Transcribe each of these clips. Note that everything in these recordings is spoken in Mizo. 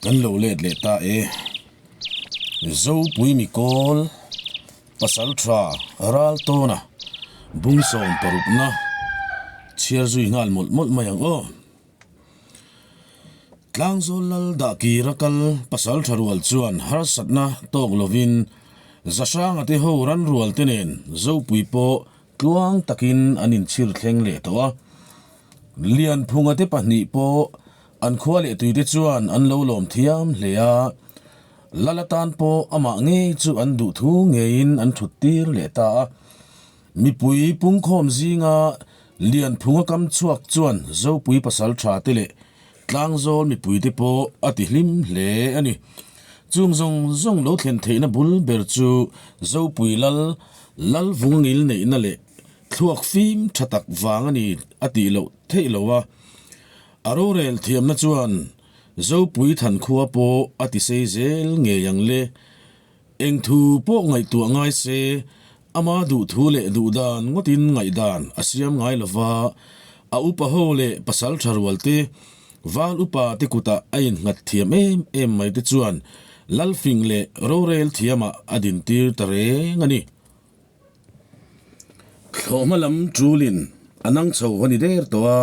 Kan lo let leh ta e. Zopui mikawl Pasaltha Raltawna bung sawm parukna chhiar zui nghal mawlh mawlh mai ang aw. Tlangzawl lal dah kira kal Pasaltha rual chuan harsatna tawk lovin Zahranga te ho ran rual te nen Zopui pawh tluang takin an inchhir thleng leh tawh a. Lianphunga te pahnih pawh an khua leh tuite chuan an lo lawm thiam hle a, Lal atan pawh amah ngei chu an duh thu ngeiin an thut tir leh ta a. Mipui pungkhawm zinga Lianphunga kam chhuak chuan Zopui pasal tha te leh Tlangzawl mipuite pawh a ti hlim hle a ni. Chung zawng zawng lo thlen theihna bul ber chu Zopui Lal Lalvungngil neihna leh Thluak fim tha tak vang a ni a tih loh theih lo a, a rorel thiamna chuan Zopui thankhua pawh a ti sei zel ngei ang le. Eng thu pawh ngaihtuah ngai se, ama duh thu leh duh dan ngawtin ngaihdan a siam ngai lo va, a upa ho leh pasal tha rual te, val upa te kutah a innghat thiam em em mai te chuan Lalfing leh rorel thiamah a dintir ta reng a ni. Thlawhhma lam tulin a nang chho a ni der tawh a,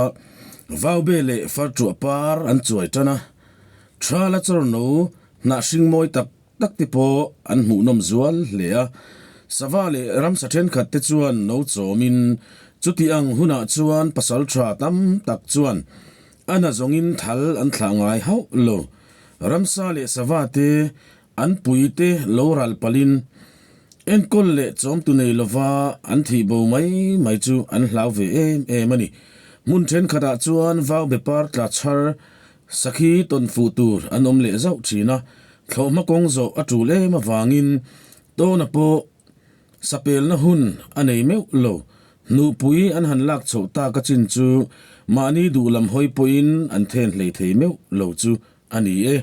vaube leh farṭuah par an chuai tan a, thala chawr no hnah hring mawi tak tak te pawh an hmuhnawm zual hle a, sava leh ramsa thenkhat te chuan no chawmin chuti ang hunah chuan pasal tha tam tak chuan a na zawngin thal an thlah ngai hauh lo. Ramsa leh sava te An puite lo ral palhin enkawl leh chawmtu nei lova an thih bo mai mai chu an hlau ve em em a ni. Hmun thenkhatah chuan vau be par tla chhar sakhi tawn fuh tur an awm leh zauh thin a, thlawhhma kawng zawh a tul em avangin tawna pawh sapelna hun a nei meuh lo. Hnuhpui an han lak chhoh tak a chin chu mahni duh lam hawi pawhin an then hlei thei meuh lo chu a ni e.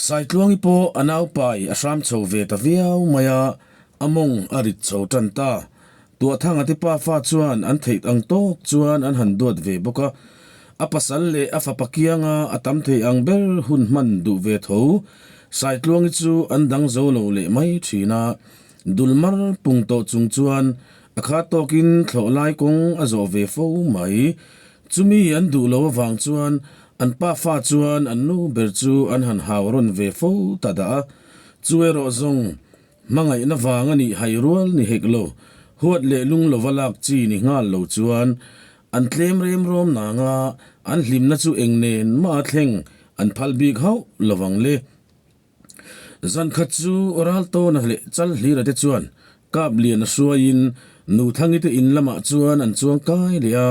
Saitluangi pawh a naupai a hram chho ve ta viau mai a, a mawng a rit chho tan ta. Tuahthanga te pafa chuan an theih ang tawk chuan an han duat ve bawk a, a pasal leh a fapa kianga a tam thei ang ber hun hman duh ve tho. Saitluangi chu an dang zo lo leh mai thin a, dul mar pung tawh chung chuan a khat tawkin thlawh lai kawng a zawh ve fo mai. Chumi an duh lo avang chuan An pafa chuan an nu ber chu an han hau rawn ve fo ta dah a, chu erawh zawng hmangaihna vang a nih hai rual ni hek lo, huat leh lung lova lak chi ni nghal lo chuan an tlem rem rawm nanga an hlimna chu eng nen mah a thleng an phal bik hauh lovang le. Zan khat chu Raltawna leh Chalhlira te chuan Kap lian a hruaiin Nuthangi te in lamah chuan an chuang kai leh a,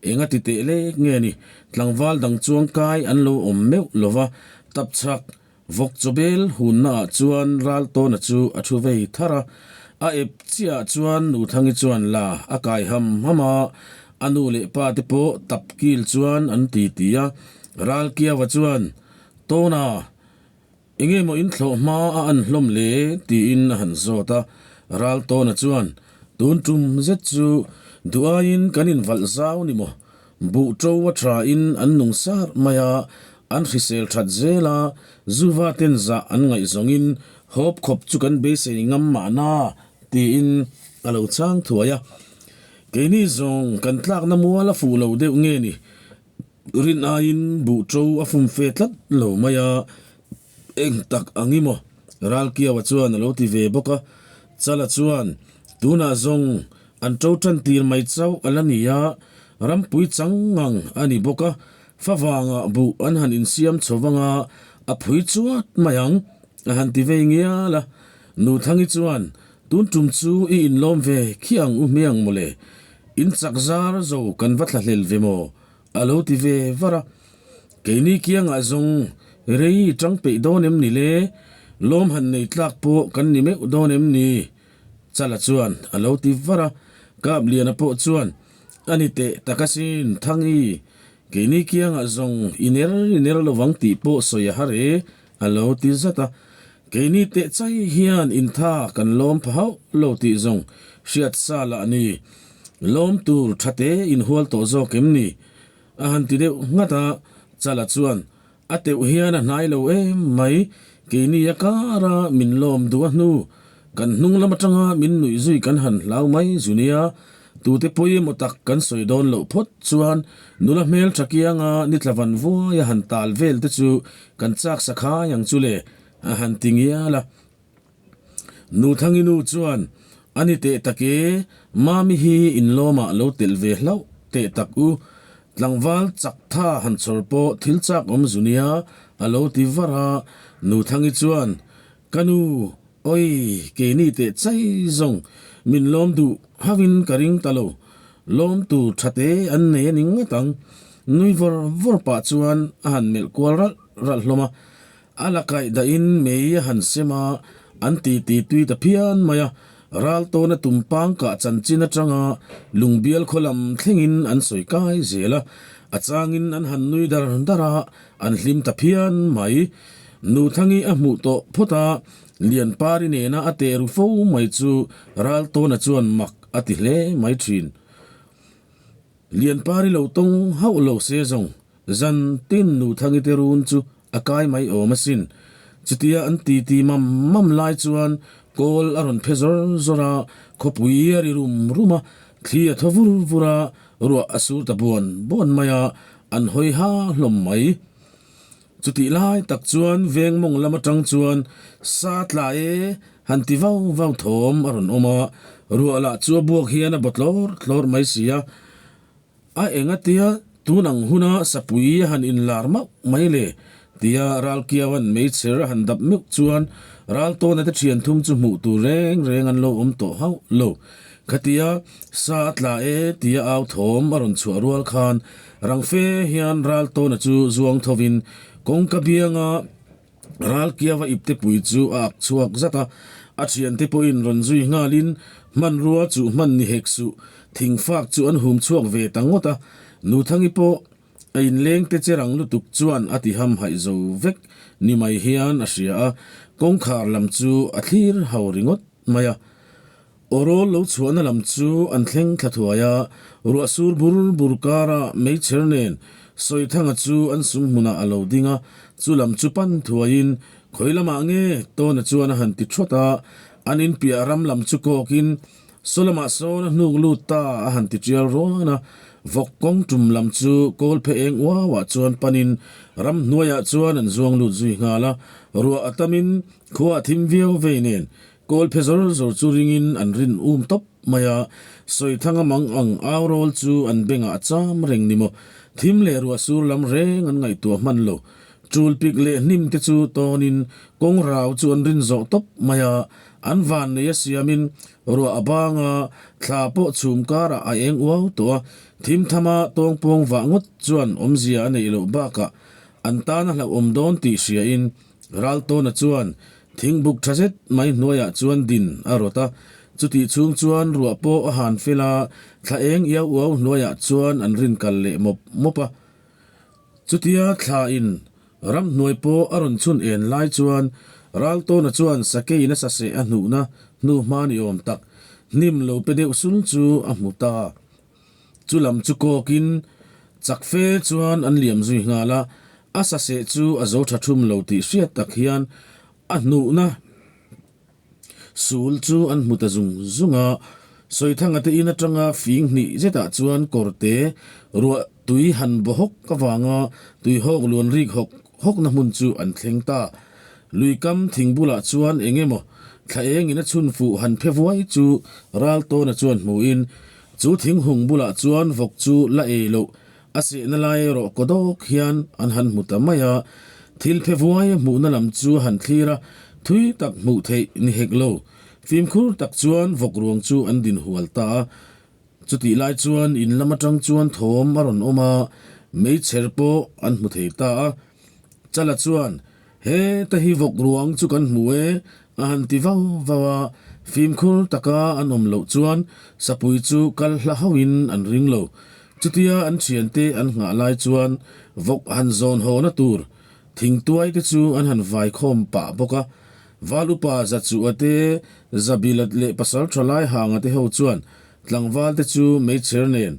eng a ti teh lek nge ni, tlangval dang chuang kai an lo awm meuh lo va, tapchhak vawk chawbel hunna ah chuan Raltawna chu a thu vei thar a, a ep chiah ah chuan Nuthangi chuan la a kai ham ham a, a nu leh pa te pawh tap kil chuan an ti ti a, Ralkiava chuan, Tawna, Enge maw in thlawh hma a an hlawm le? tiin a han zawt a. Raltawna chuan, Tun tum zet chu duh aiin kan invalh zau ni maw? Buh ṭo a ṭhain an nung sar mai a, an hrisel ṭhat zel a, zuva ten zah an ngaihzawngin hawp khawp chu kan beisei ngam mahna, tiin a lo chhang thuai a. Keini zawng kan tlakna mual a fuh lo deuh nge ni? Rin aiin buh ṭo a fum fe tlat lo mai a, eng tak ang i maw? Ralkiaua chuan a lo ti ve bawk a. Chala chuan, Tunah zawng an ṭo ṭan tir mai chauh a la ni a, rampui chang ngang a ni bawk a, favangah buh an han insiam chho vang a, a phui chuat mai ang, a han ti vei ngial a. Nuthangi chuan, Tun tum chu i inlawm ve khi ang u hmiang mawle, in chak zar zo kan va thlahlel ve maw? a lo ti ve var a. Keini kiangah zawng rei i tang peih dawn em ni le? Lawm han nei tlak pawh kan ni meuh dawn em ni? Chala chuan a lo ti var a. Kapliana pawh chuan, A ni teh tak asin, Thangi, keini kiangah zawng i ner i ner lovang tih pawh sawi a har e, A lo ti zat a, Keini teh chai hian intha kan lawm pha hauh lo tih zawng hriat sa lah ni. Lawm tur tha te inhual tawh zawk em ni? A han ti deuh nghat a, Chala chuan, A teuh hian a hnai lo em mai, keini a kara min lawm duh a hnu, kan hnung lam atanga min nuih zui kan han hlau mai zu nia, tute pawimawh tak kan sawi dawn loh phawt chuan nula hmel tha kianga ni tla van vuai a han tal vel te chu kan chak sa khai ang chu le, a han ti ngial a. Nuthangi nu chuan, A ni teh tak e, Mami hi inlawmah lo telh ve hlauh teh tak u, tlangval chak tha han chhawr pawh thil chak awm zu nia, a lo ti var a. Nuthangi chuan, Ka nu, awi, keini teh chai zawng, min lawm duh hauhin ka ring ta lo, lawm tur tha te an nei a ni ngawt ang, nui vawr vawr pah chuan a han melh kual ralh ralh hlawm a. A la kaih dahin mei a han sem a, an titi tui ta phian mai a. Ral tawna tumpang kah chanchin atanga lungbial khaw lam thlengin an sawi kai zel a, a changin an han nui dar dar a, an hlim ta phian mai. Nuthangi a hmuh tawh phawt a, Lianpari nena a teh ru fo mai chu Ral tawna chuan mak a ti hle mai thin. Lianpari lo tawng hauh lo se zawng zan tin Nuthangi te run chu A kai mai awm asin. Chutia an titi mam mam lai chuan kawl a rawn phe zawr zawr a, khawpui a ri rum rum a, thli a thaw vur vur a, ruah a sur ta buan buan mai a, an hawi ha hlawm mai. Chutih lai tak chuan veng mawng lam atang chuan sa tla e han ti vau vau thawm a rawn awm a, ruah lah chu a buak hian a baw tlawr tlawr mai si a. A engatia tun ang huna sapui a han inlar mauh mai le? tia Ralkiaua'n meichher a han dap meuh chuan Raltawna te thian thum chu hmuh tur reng reng an lo awm tawh hauh lo. Khatia sa a tla e tia au thawm a rawn chhuah rual khan rang fe hian Raltawna chu zuang thovin kawngka bianga Ralkiava iptepui chu a ak chhuak zat a, a thiante pawhin rawn zui nghalin hmanrua chu hman ni hek suh, thingfak chu an hum chhuak ve ta ngawt a. Nuthangi pawh a inlengte che rang lutuk chuan a ti hamhaih zo vek ni mai hian a hria a, kawngkhar lam chu a thlir hau ringawt mai a. Awrawl lo chhuahna lam chu an thleng thla thuai a, ruah sur bur bur kara meichher nen Sawithanga chu an sum hmunah a lo ding a, chu lam chu pan thuaiin khawi lamah nge Tawna chuan a han ti thawt a, an inpiah ram lam chu kawkin saw lamah sawn a hnuk lut ta a han ti tial ruan a, vawk kawng tum lam chu kawl phe eng uauah chuan panin ramhnuaiah chuan an zuang lut zui nghal a, ruah a tamin khua a thim viau vei nen Kawl phe zawr zawr chu ringin an rin um tawp mai a, Sawithanga mang ang au rawl chu an bengah a cham reng ni maw? Thim leh ruah sur lam reng an ngaihtuah hman lo. Tul pik leh hnim te chu tawnin kawng rau chu an rin zawh tawp mai a, an van nei a siamin ruah a bang a, thla pawh chhum karah a eng uau tawh a, thim thama tawngpawng vah ngawt chuan awmzia a neih loh bakah an tan a hlauhawm dawn tih hriain Raltawna chuan Thingbuk tha zet mai hnuaiah chuan din a rawt a, chutih chhung chuan ruah pawh a han fel a, thla eng iau uau hnuaiah chuan an rin kal leh mawp mawp a. Chutia thla in ramhnuai pawh a rawn chhun en lai chuan Raltawna chuan sakeiin a saseh a hnuhna hnu hma ni awm tak hnim lo pe deuh sul chu a hmu ta. Chu lam chu kawkin chak fe chuan an liam zui nghal a, a saseh chu a zo tha thum lo tih hriat tak hian a hnuhna sul chu an hmu ta zung zung a. Sawithanga te in atanga fing hnih zetah chuan kawrte ruah tui han baw hawk avanga tui hawk luan rik hawk hawkna hmun chu an thleng ta. Lui kam thing bulah chuan eng emaw thla engin a chhun fuh han phe vuai chu Raltawna chuan hmuhin Chu thinghung bulah chuan vawk chu la ei loh, a sehna lai erawh kaw dawk hian an han hmu ta mai a. Thil phe vuai a hmuhna lam chu a han thlir a, thui tak hmuh theih ni hek lo. Fimkhur tak chuan vawk ruang chu an din hual ta a. Chutih lai chuan in lam atang chuan thawm a rawn awm a, meichher pawh an hmu thei ta a. Chala chuan, Heta hi vawk ruang chu kan hmu e, a han ti vau vau a, fimkhur taka an awm loh chuan sapui chu kal hla hauhin an ring lo. Chutia an thiante an nghah lai chuan vawk han zawn hawna tur thingtuai te chu an han vai khawm pah bawk a. Val upa Zachuha te, Zabilat leh pasal tha lai hanga te ho chuan tlangval te chu meichher nen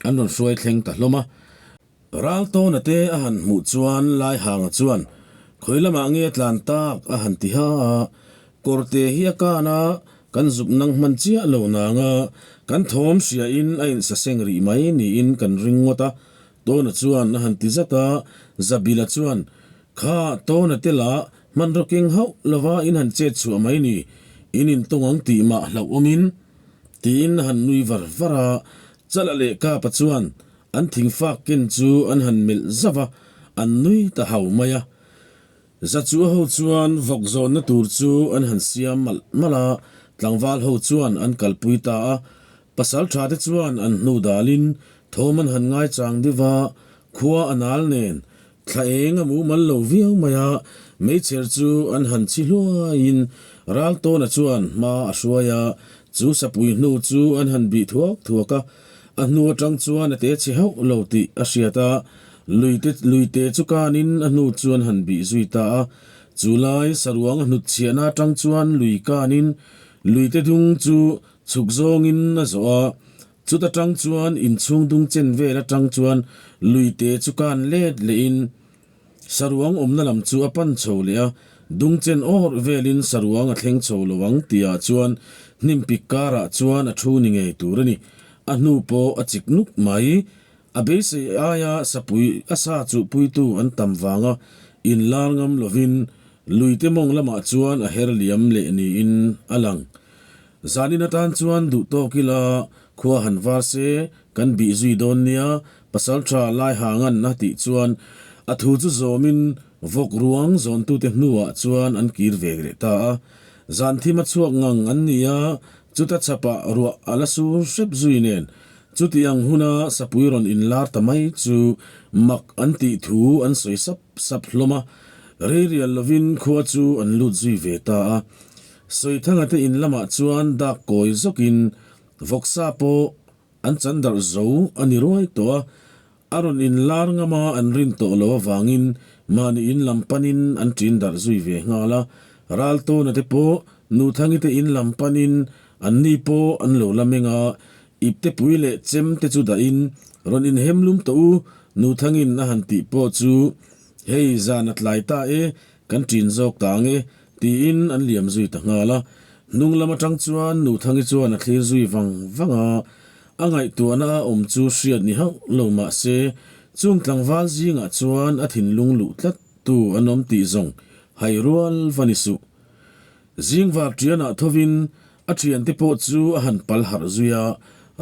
an rawn hruai thleng ta hlawm a. Raltawna te a han hmuh chuan Laihanga chuan, Khawi lamah nge a tlan tak? a han ti ha a. Kawrte hi a kan a, kan zuk nang hman chiah lo nang a, kan thawm hriain a insaseng rih mai niin kan ring ngawt a, Tawna chuan a han ti zat a. Zabila chuan, Kha, Tawna te lah hmanraw keng hauh lova in han chet chhuah mai ni, in intawng ang tih mah hlauh awmin, tiin a han nui var var a. Chala leh Kapa chuan An thingfak ken chu an han melh zauh a, an nui ta hau mai a. Zachuh ho chuan vawk zawnna tur chu an han siam malh malh a, tlangval ho chuan an kalpui ta a. Pasal tha te chuan an hnu dalin thawm an han ngaichang deuh a, khua a nal nen Thla eng a mumal lo viau mai a, meichher chu an han chhi hluaiin Raltawna chuan hma a hruai a, chu sapui hnu chu an han bih thuak thuak a, a hnu atang chuan a te chhe hauh lo tih a hriat a, luite luite chu kanin a hnu chu an han bih zui ta a, chu lai saruang a hnut chhiahna atang chuan lui kanin luite dung chu chhuk zawngin a zawh a. Chuta tang chuan inchhung dung chen vel atang chuan luite chu kan let lehin saruang awmna lam chu a pan chho leh a, dung chen awrh velin saruang a thleng chho lo ang tihah chuan hnim pik karah chuan a thu ni ngei tur a ni. A hnu pawh a chik nuk mai. A beisei aia sapui a sa chuhpuitu an tam vanga inlar ngam lovin luite mawng lamah chuan a her liam leh niin a lang. Zanin atan chuan duh tawk ila khua han var se kan bih zui dawn nia, pasal tha lai ha ngan a tih chuan a thu chu zawmin vawk ruang zawntute hnuah chuan an kir ve leh ta a. Zan thim a chhuak ngang an ni a, chuta chhapah ruah a la sur hrep zui nen chuti ang huna sapui rawn inlar ta mai chu mak an tih thu an sawi sap sap hlawm a, rei rial lovin khua chu an lut zui ve ta a. Sawithanga te in lamah chuan dak kawi zawkin vawksa pawh an chan darh zo a ni ruai tawh a, a rawn in lar ngam a an rin tawh lo avangin mahni in lam panin an ṭin darh zui ve nghal a, Raltawna te pawh Nuthangi te in lam panin anni pawh an lo la meng a, iptepui leh chem te chu dahin rawn inhem lum tawh u Nuthangin a han tih pawh chu hei zan a tlai ta e kan ṭin zawk ta ang e Tiin an liam zui ta nghal a. Hnung lam atang chuan Nuthangi chuan a thlir zui vang vang a, a ngaihtuahna a awm chu hriat ni hauh lo mah se, chung tlangval zingah chuan a thinlung luh tlat tu an awm tih zawng hai rual va ni suh. Zingvar ṭianah thovin a ṭhiante pawh chu a han pal harh zui a,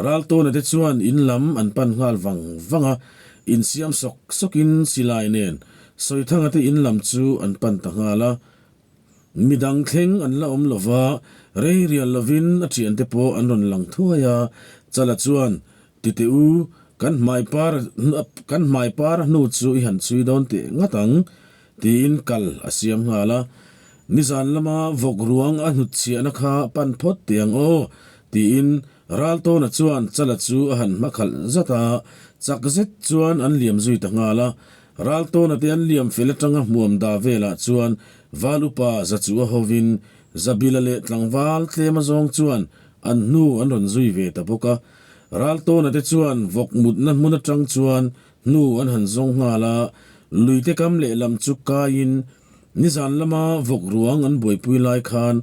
Raltawna te chuan in lam an pan nghal vang vang a, insiam sawk sawkin silai nen Sawithanga te in lam chu an pan ta nghal a. Midang thleng an la awm lo va, rei rial lovin a ṭhiante pawh an rawn lang thuai a, Chala chuan, Ti teh u, kan hmai par kan hmai par a hnu chu i han chhui dawn teh ngat ang, tiin kal a siam nghal a. Nizan lama vawk ruang a hnutchhiahna kha pan phawt teh ang aw, tiin Raltawna chuan Chala chu a han hma khalh zat a, chak zet chuan an liam zui ta nghal a. Raltawna te an liam fel atanga hmuam da velah chuan Val upa Zachuha hovin Zabila leh tlangval tlema zawng chuan an hnu an rawn zui ve ta bawk a. Raltawna te chuan vawk mutna hmun atang chuan hnu an han zawng nghal a, luite kam lehlam chu kaiin Nizan lama vawk ruang an buaipui lai khan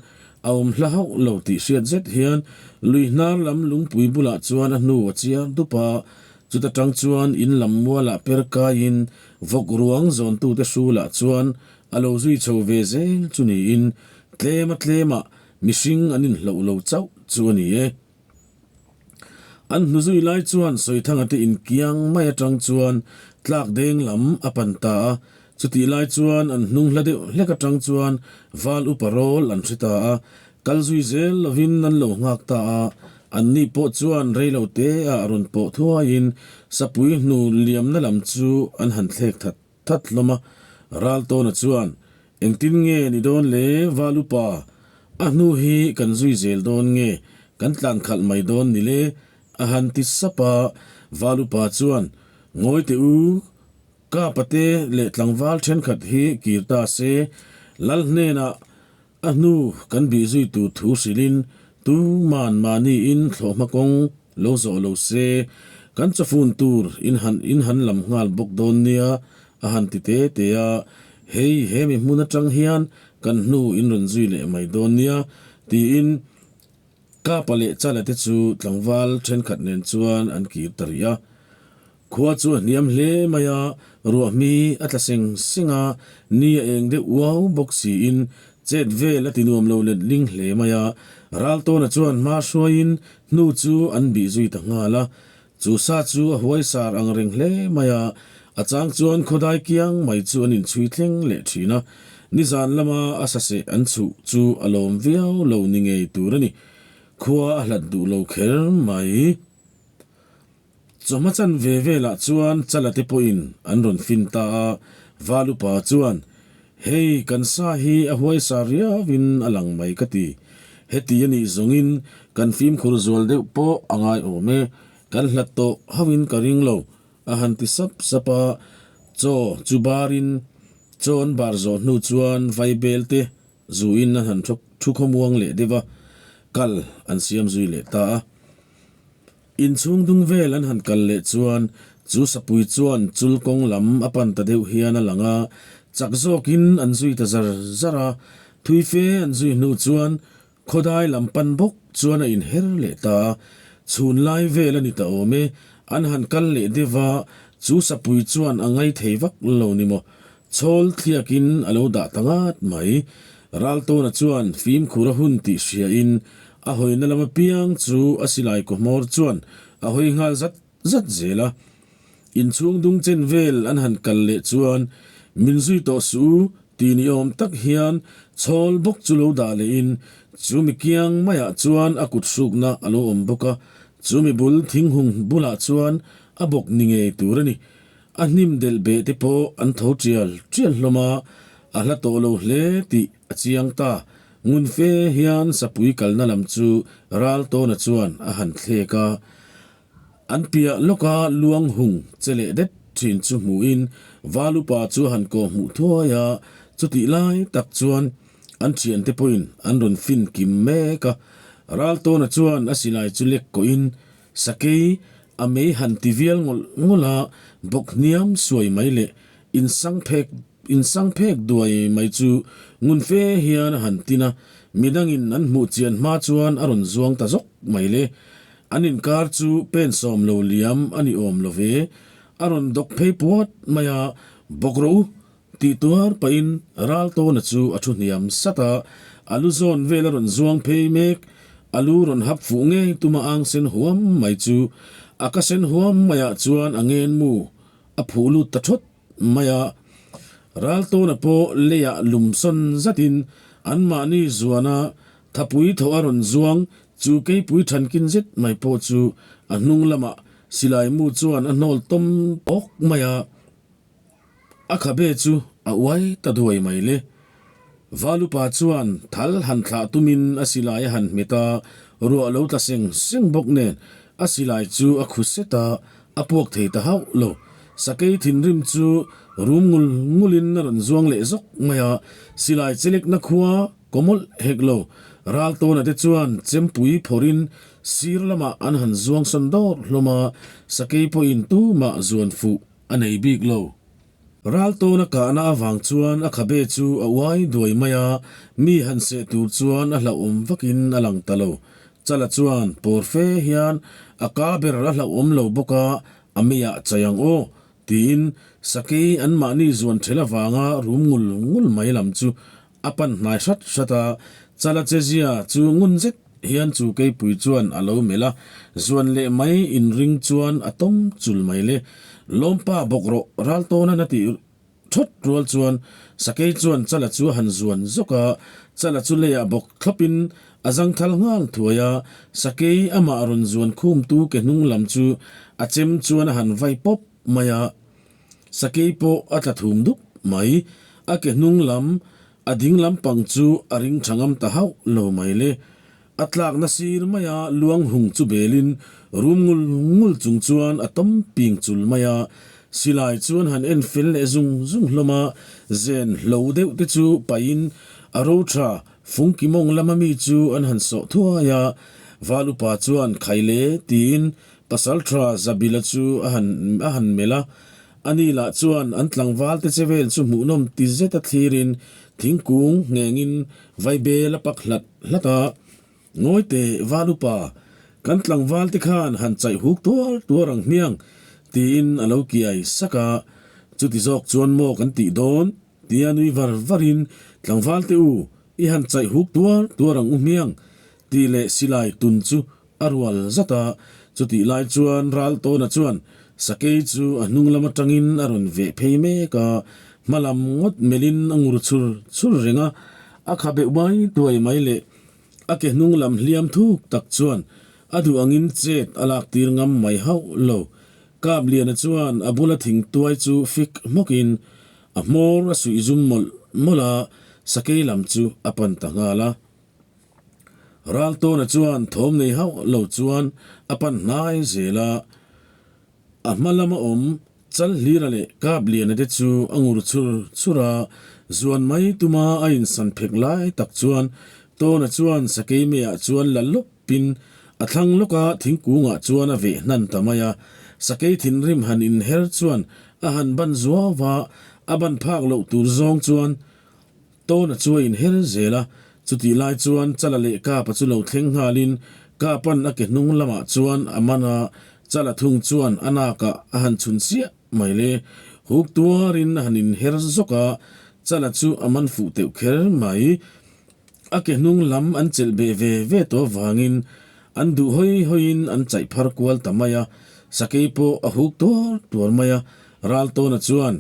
a awm hla hauh lo tih hriat zet hian lui hnar lam lungpui bulah chuan a hnu a chiar dup a, chuta tang chuan in lam mualah per kaiin vawk ruang zawntute hrulah chuan a lo zui chho ve zel chu niin tlema tlemah mihring an inhloh lo chauh chu a ni e. An hnu zui lai chuan Sawithanga te inkiang mai atang chuan tlak deng lam a pan ta a, chutih lai chuan an hnung hla deuh hlek atang chuan val upa rawl an hre ta a, kal zui zel lovin an lo nghak ta a, anni pawh chuan rei lo te ah rawn pawh thuaiin sapui hnu liamna lam chu an han thlek that that hlawm a, Raltawna chuan, Engtin nge ni dawn le Val upa, a hnu hi kan zui zel dawn nge kan tlan khalh mai dawn ni le? a han ti sap a, Val upa chuan, Ngawi teh u, ka pate leh tlangval thenkhat hi kir ta se, Lal hnenah A hnu kan bih zui tur thu hrilhin tuman mahniin thlawhhma kawng lo zawh lo se, Kan chawfun tur in han in han lam nghal bawk dawn nia, a han ti te te a. Hei he mi hmun atang hian kan hnu in rawn zui leh mai dawn nia, tiin Kapa leh Chala te chu tlangval thenkhat nen chuan an kir ta rih a. Khua chu a hniam hle mai a, ruah hmi a tla seng seng a, ni a eng deuh uau bawk siin chet vel a ti nuam lo let ling hle mai a. Raltawna chuan hma hruaiin hnu chu an bih zui ta nghal a, chu sa chu a huai sar ang reng hle mai a, a chang chuan khawdai kiang mai chu an inchhui thleng leh thin a, nizan lama a saseh an chhuh chu a lawm viau lo ni ngei tur a ni. Khua a hlat duh lo kher mai. Chawhma chan ve velah chuan Chala te pawhin an rawn fin ta a, Valupa chuan, Hei, kan sa hi a huaisa riauin a lang mai ka ti. Heti a nih zawngin kan fimkhur zual deuh pawh a ngai awm e, kan hlat tawh hauhin ka ring lo, a han ti sap sap a. Chaw chu barin chaw an bar zawh hnu chuan vaibel te zuin an han thu khawmuang leh deuh a, kal an siam zui leh ta a. Inchhung dung vel an han kal leh chuan chu sapui chuan chul kawng lam a pan ta deuh hian a lang a, chak zawkin an zui ta zar zar a, thui fe an zui hnu chuan khawdai lam pan bawk chuan a inher leh ta a, chhun lai vel a ni ta awm e, an han kal leh deuh a, chu sapui chuan a ngai thei vak lo ni maw, chhawl thliakin a lo dah ta ngat mai. Raltawna chuan fimkhur a hun tih hriain A hawina lam apiang chu a silai kaw hmawr chuan a hawi nghal zat zat zel a. Inchhung dung chen vel an han kal leh chuan min zui tawh suh u ti ni awm tak hian chhawl bawk chu lo dah lehin chu mi kiang maiah chuan a kut hrukna a lo awm bawk a, chu mi bul thinghung bulah chuan a bawk ni ngei tur a ni. A hnim delh beh te pawh an tho tial tial hlawm a, a hla tawh lo hle tih a chiang ta. Ngun fe hian sapui kalna lam chu Raltawna chuan a han thlek a, an piah lawka luang hung che leh det thin chu hmuhin Valupa chu a han kawh hmuh thuai a, chutih lai tak chuan an thiante pawhin an rawn fin kim mek a. Raltawna chuan a silai chu lek kawhin Sakei a mei han ti vial ngawlh ngawlh a, bawk hniam suai mai leh insang phek insang phek duai mai chu ngun fe hian a han tin a, midangin an hmuh chian hma chuan a rawn zuang ta zawk mai le. An inkar chu pen sawm lo liam a ni awm lo ve, a rawn dawk phei puat mai a, bawk rawh u Tih tuar pahin Raltawna chu a thu hniam sat a, a lu zawn vel a rawn zuang phei mek, a lu rawn hap fuh ngei tuma ang sen huam mai chu a ka sen huam maiah chuan a ngen mu a phuh lut ta thawt mai a. Raltawna pawh leiah lum sawn zatin anmahni zuana thapui thaw a rawn zuang chu keipui thankin zet mai pawh chu a hnung lamah silai mu chuan a hnawl tawm tawk mai a. A khabe chu a uai ta duai mai le. Valupa chuan thal han thlah tumin a silai a han hmet a, ruah lo tla seng seng bawk nen a silai chu a khu set a, a puak thei ta hauh lo. Sakei thinrim chu rum ngul ngulin a rawn zuang leh zawk mai a, silai chelekna khua kaw mawlh hek lo. Raltawna te chuan chempui phawrhin sir lamah an han zuang sawn dawr hlawm a, sakei pawhin tumah zuan fuh A nei bik lo. Raltawna kahna avang chuan a khabe chu a uai duai mai a, mi han seh tur chuan a hlauhawm vakin a lang ta lo. Chala chuan pawr fe hian a ka ber a hlauhawm lo bawk a, a meiah chai ang aw, tiin sakei anmahni zuan ṭhel avanga rum ngul ngul mai lam chu A pan hnai hrat hrat a, Chala chezia chu ngun zet hian chu keipui chuan a lo melh a, zuan leh mai inring chuan a tawm chul mai le. Lawmpa bawk rawh Raltawna na tih thawt rual chuan Sakei chuan Chala chu a han zuan zawk a, Chala chu leiah bawk thlawpin a zangthal nghal thuai a, Sakei amah rawn zuan khumtu ke hnung lam chu a chem chuan a han vai pawp mai a. Sakei pawh a tla thum dup mai. A ke hnung lam, a ding lam pang chu a ring tha ngam ta hauh lo mai le. A tlakna sir maia luang hung chu belin rum ngul ngul chung chuan a tawm ping chul mai a. Silai chuan han en fel leh zung zung hlawm a, zen hlo deuh te chu paihin a ro tha fungki mawng lama mi chu an han sawh thuai a. Val upa chuan khai le tiin. Pasalṭha Zabila chu a han a han melh a, ani lah chuan an tlangval te che vel chu hmuhnawm ti zet a thlirin thingkung nghengin vaibel a pak hlat hlat a. Ngawi teh Val upa, kan tlangval te khan han chaih huk tuar tuar ang hmiang tiin a lo kiai sak a, chuti zawk chuan maw kan tih dawn? Tia nui var varin, Tlangval te u, i han chaih huk tuar tuar ang u hmiang, tih leh silai tun chu a rual zat a. Chutih lai chuan Raltawna chuan sakei chu a hnung lam atangin a rawn veh phei mek a, hma lam ngawt melhin a ngur chhur chhur reng a, a kha beuh mai tuai mai leh a ke hnung lam hliam thuk tak chuan a duh angin chet a lak tir ngam mai hauh lo. Kapliana chuan a bula thing tuai chu fik hmawkin A hmawr a suih zum mawlh mawlh a, sakei lam chu a pan ta nghal a. Raltawna chuan thawm nei hauh lo chuan a pan hnai zel a, a hma lama awm Chalhlira leh Kapliana te chu a ngur chhur chhur a, zuan mai tuma a insan phek lai tak chuan Tawna chuan sakei meiah chuan la lawp Tin, a thlang lawka thingkungah chuan a veh hnan ta mai a, sakei thinrim han inher chuan a han ban zuau va, a ban phak loh tur zawng chuan Tawna chu a inher zel a, chutih lai chuan Chala leh Kapa chu lo thleng nghalin Kapa'n a ke hnung lamah chuan a man a, Chala thung chuan a nakah a han chhun chiah mai le. Huk tuarin a han inher zawk a, Chala chu a man fuh teuh kher mai. A ke hnung lam an chelh beh ve ve tawh avangin an duh hawi hawiin an chaih phar kual ta mai a, sakei pawh a huk tuar tuar mai a, Raltawna chuan,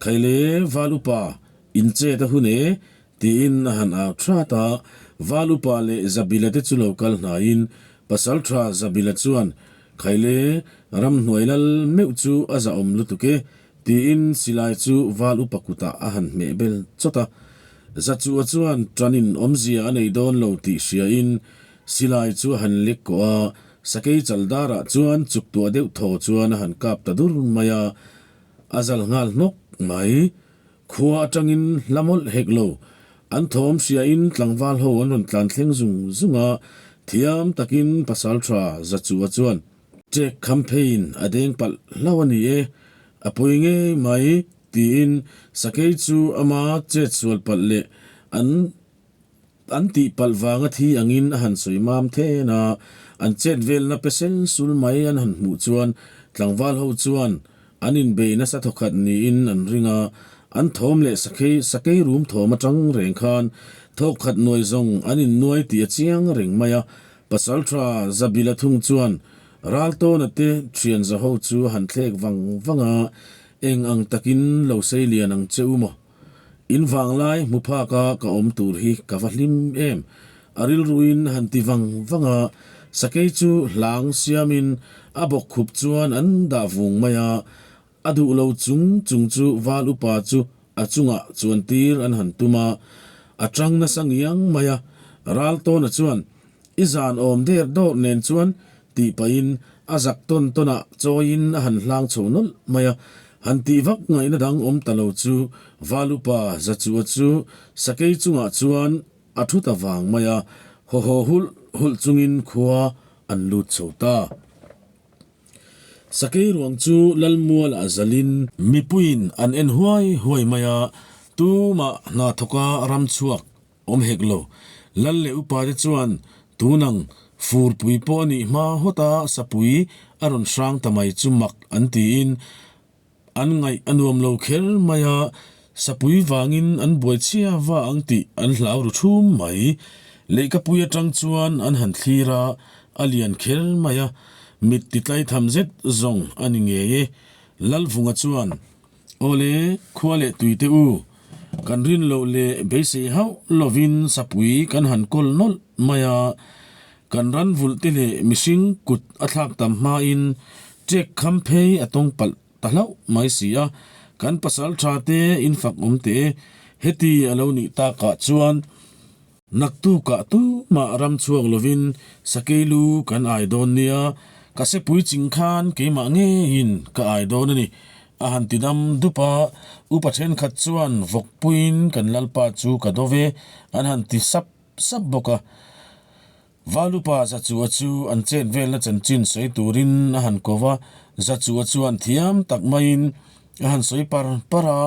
Khaile Val Upa, in chet a hun e, tiin a han au that a, Val Upa leh Zabila te chu lo kal hnaiin Pasaltha Zabila chuan, Khaile, ramhnuai lal meuh chu a zahawm lutuk e, Tiin silai chu Val Upa kutah a han hmeh bel chawt a. Zachua chuan ṭanin awmzia a nei dawn lo tih hriain silai chu a han lek kawh a, sakei chal darah chuan chuk tuah deuh thaw chuan a han kap ta dur mai a, a zal nghal hnawk mai. Khua aṭangin hla mawlh hek lo. An thawm hriain tlangval ho an rawn tlan thleng zung zung a, thiam takin Pasalṭha Zachua chuan, Check campaign a deng palh hlauh a ni e, a pawi ngei mai tiin sakei chu ama chet sual palh leh an an tih palh vanga thi angin a han sawi mam then a, an chet velna pe sel sul mai an han hmuh chuan tlangval ho chuan an inbei nasa thawkhat niin an ring a, an thawm leh sakei sakei rum thawm atang reng khan thawkkhat nuai zawng an innuai tih a chiang reng mai a, Pasalṭha Zabila thung chuan Raltawna te ṭhian zaho chu a han thlek vang vang a, Eng ang takin lo sei lian ang che u maw? In vanglai hmu phaka ka awm tur hi ka va hlim em? A rilruin a han ti vang vang a, sakei chu hlang siamin a bawk khup chuan an dah vung mai a, A duh lo chung chung chu Val upa chu a chungah chuan tir an han tum a, a tang nasa ngiang mai a. Raltawna chuan, I zan awm der dawr nen chuan tih pahin a zak tawn tawnah chawiin a han hlang chho nawlh mai a. Han tih vak ngaihna dang awm ta lo chu Val upa Zachua chu sakei chungah chuan a thu ta vang mai a, haw haw hulh hulh chungin khua an lut chho ta. Sakei ruang chu Lalmual a zalin. Mipuiin an en huai huai mai a, tumah hna thawka ram chhuak awm hek lo. Lal leh upa te chuan tunang furpui pawh a nih hma hawta sapui a rawn hrang ta mai chu mak an tiin An ngaih a nuam lo kher mai a, sapui vangin an buai chhia va ang tih an hlau ru thum mai. Lehkapui atang chuan an han thlir a, a lian kher mai a, mit ti tlai tham zet zawng a ni ngei e. Lalvunga chuan, Awle, khua leh tui te u, kan rin loh leh beisei hauh lovin sapui kan han kawl nawlh mai a, kan ran vulh te leh mihring kut a thlak tam hmain Ṭek kham phei a tawng palh ta hlauh mai si a, kan pasal ṭha te in fak awm teh e, heti a lo nih takah chuan naktukah tumah ram chhuak lovin sakei lu kan ai dawn nia, ka sepui ching khan keimah ngeiin ka ai dawn a ni, a han ti dam dup a, upa ṭhenkhat chuan vawkpuiin kan lalpa chu ka do ve an han ti sap sap bawk a. Valupa Zachua chu an chet velna chanchin sawi turin a han ko va, Zachua chuan thiam tak maiin a han sawi par par a,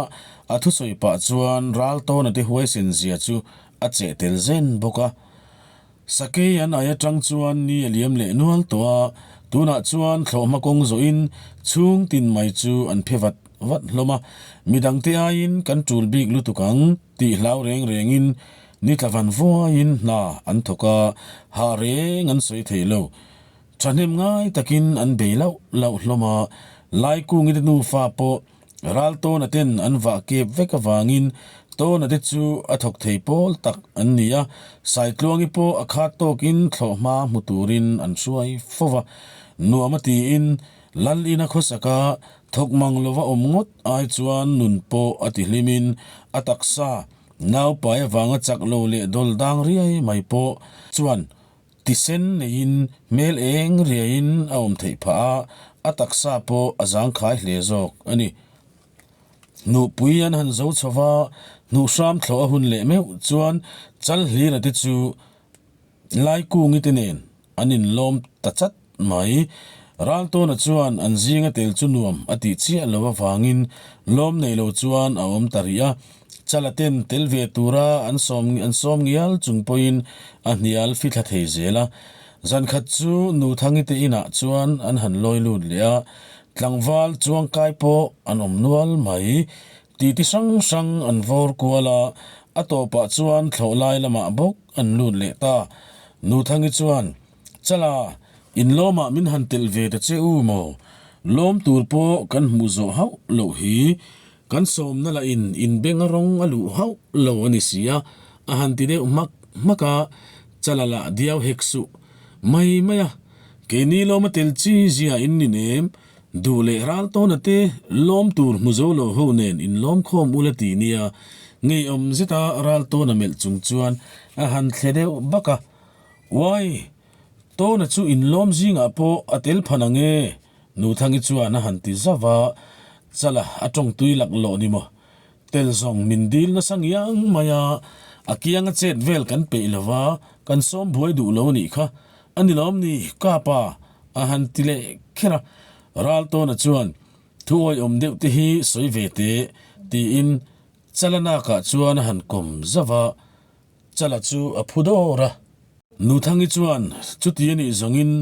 a thusawi pah chuan Raltawna te huaisen zia chu a cheh tel zen bawk a. Sakei an ai atang chuan ni a liam leh nual tawh a, tunah chuan thlawhhma kawng zawhin chhung tin mai chu an phe vat vat hlawm a, midangte aiin kan tul bik lutuk ang. Tih hlau reng rengin ni tla van vuaiin hna an thawk a, hah reng an sawi thei lo. Thahnem ngai takin an bei lauh lauh hlawm a, Laikungi te nufa pawh ral Tawna ten an vah kep vek avangin Tawna te chu a thawk thei pawl tak an ni a, Saitluangi pawh a khat tawkin thlawhhma hmu turin an hruai fo va, nuam a tiin Lal ina khawsaka Thawk mang lova awm ngawt ai chuan nun pawh a ti hlimin a taksa naupai avanga chak lo leh dawl dang riai mai pawh chuan tisen neiin hmel eng riaiin a awm theih phah a, a taksa pawh a zangkhai hle zawk a ni. Hnuhpui an han zo chho va, hnuhhram thlawh a hun leh meuh chuan chal hlira te chu Laikungi te nen an inlawm ta chat mai. Raltawna chuan an zinga tel chu nuam a tih chiah lo avangin lawm nei lo chuan a awm ta rih a. Chala ten tel ve tura an sawm an sawm ngial chung pawhin a hnial fithla thei zel a. Zankhat chu Nuthangi te inah chuan an han lawi lut leh a, tlangval chuangkai pawh an awm nual mai. Titi hrang hrang an vawr kual a, a tawpah chuan thlawh lai lamah bawk an lut leh ta. Nuthangi chuan, Chala, inlawmah min han telh ve ta che u maw? Lawm tur pawh kan hmuh zawh hauh loh hi. Kan sawmna lahin inbeng a rawng a luh hauh lo a ni si a, a han ti deuh hmak hmak a, Chala lah diau hek suh mai mai a, keini lawma tel chi zia in ni nem, Duh leh ral tawna te lawm tur hmu zo lo ho nen inlawm khawm ula ti nia, ngeiawm zeta ral tawna melh chung chuan a han thle deuh bak a. Uai! Tawna chu inlawm zingah pawh a tel phan ang e, Nuthangi chuan a han ti zauh a, Chala a tawng tui laklawh ni maw? Tel zawng min dil nasa ngiang mai a, a kianga chet vel kan peih lo va, kan sawm buai duh lo anih kha. A ni lawm ni, Kapa, a han ti leh kher a. Raltawna chuan, Thu awihawm deuh te hi sawi ve teh, tiin Chalanakah chuan a han kawm zauh a. Chala chu a phu dawr a. Nuthangi chuan chuti a nih zawngin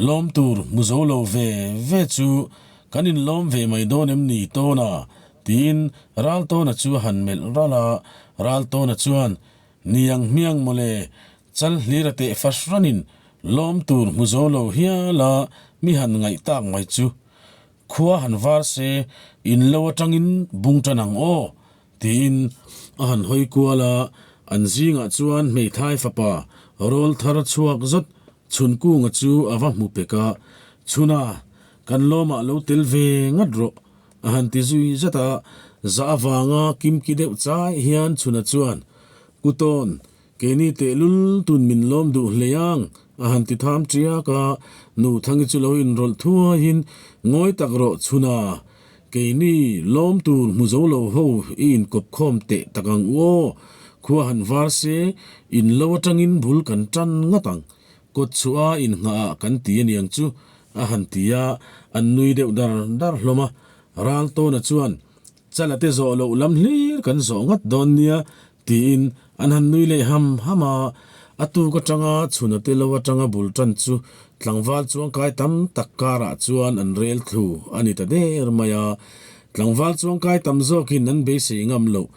lawm tur hmu zo lo ve ve chu kan inlawm ve mai dawn em ni Tawna? tiin Raltawna chu a han melh ralh a. Raltawna chuan, Niang hmiang mawle, chal hlir a teh fas ranin lawm tur hmu zo lo hial a mi han ngaih tak mai chu. Khua han var se in lo atangin bung tan ang aw, Tiin a han hawi kual a, an zingah chuan hmeithai fapa rawl thar chhuak zawt Chhunkunga chu a va hmu pek a, Chhuna, kan lawmah lo tel ve ngat rawh, a han ti zui zat a, zah avanga kimki deuh chai hian Chhuna chuan, Kutawn, keini tehlul tun min lawm duh hlei ang, a han ti tham tiak a, Nuthangi chu lo inrawlh thuaiin, Ngawi tak rawh Chhuna, Keini lawm tur hmu zo lo ho i inkawp khawm teh tak ang u aw, khua han var se, in lo atangin bul kan tan ngat ang, kawt chhuah a inngah ah kan ti aniang chu, a han ti a, an nui deuh dar dar hlawm a. Raltawna chuan, Chala te zawh loh lam hlir kan zawh ngat dawn nia, Tiin an han nui leh ham ham a, a tuk atanga chhuna te lo atanga bul tan chu tlangval chuangkai tam tak karah chuan an rel thlu a ni ta der mai a. Tlangval chuangkai tam zawkin an beisei ngam loh,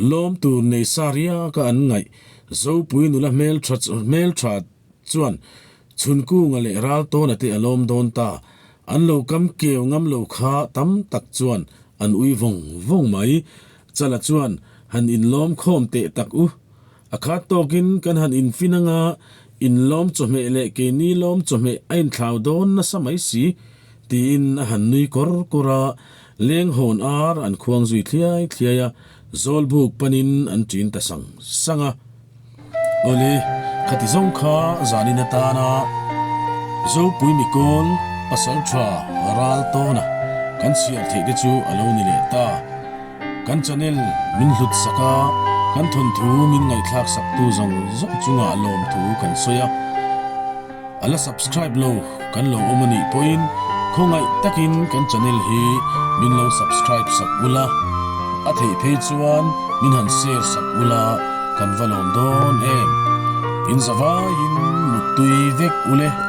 lawm tur nei sa riaka an ngaih Zopui nula hmeltha hmeltha chuan Chhunkunga leh Raltawna te a lawm dawn ta, an lo kam keu ngam lo kha tam tak chuan an ui vawng vawng mai. Chala chuan han inlawm khawm teh tak u. A khat tawkin kan han infin anga inlawm chawhmeh leh keini lawm chawhmeh a inthlau dawn nasa mai si, tiin a han nui kawr kawr a, leng hawn ar an khuang zui thliai thliai a, Zawlbuk panin an ṭin ta sang sang a. Awle, khati zawng kha zanin atana Zopui Mikawl Pasalṭha ral tawna kan chhiar theih te chu a lo ni leh ta. Kan channel min hlut sak a, kan thawnthu min ngaihthlak saktu zawng zawng chungah lawmthu kan sawi a. A la subscribe lo kan lo awm a nih pawhin khawngaih takin kan channel hi min lo subscribe sak ula, a theih phei chuan min han share sak ula kan va lawm dawn em. In zavaiin muttui vek ule.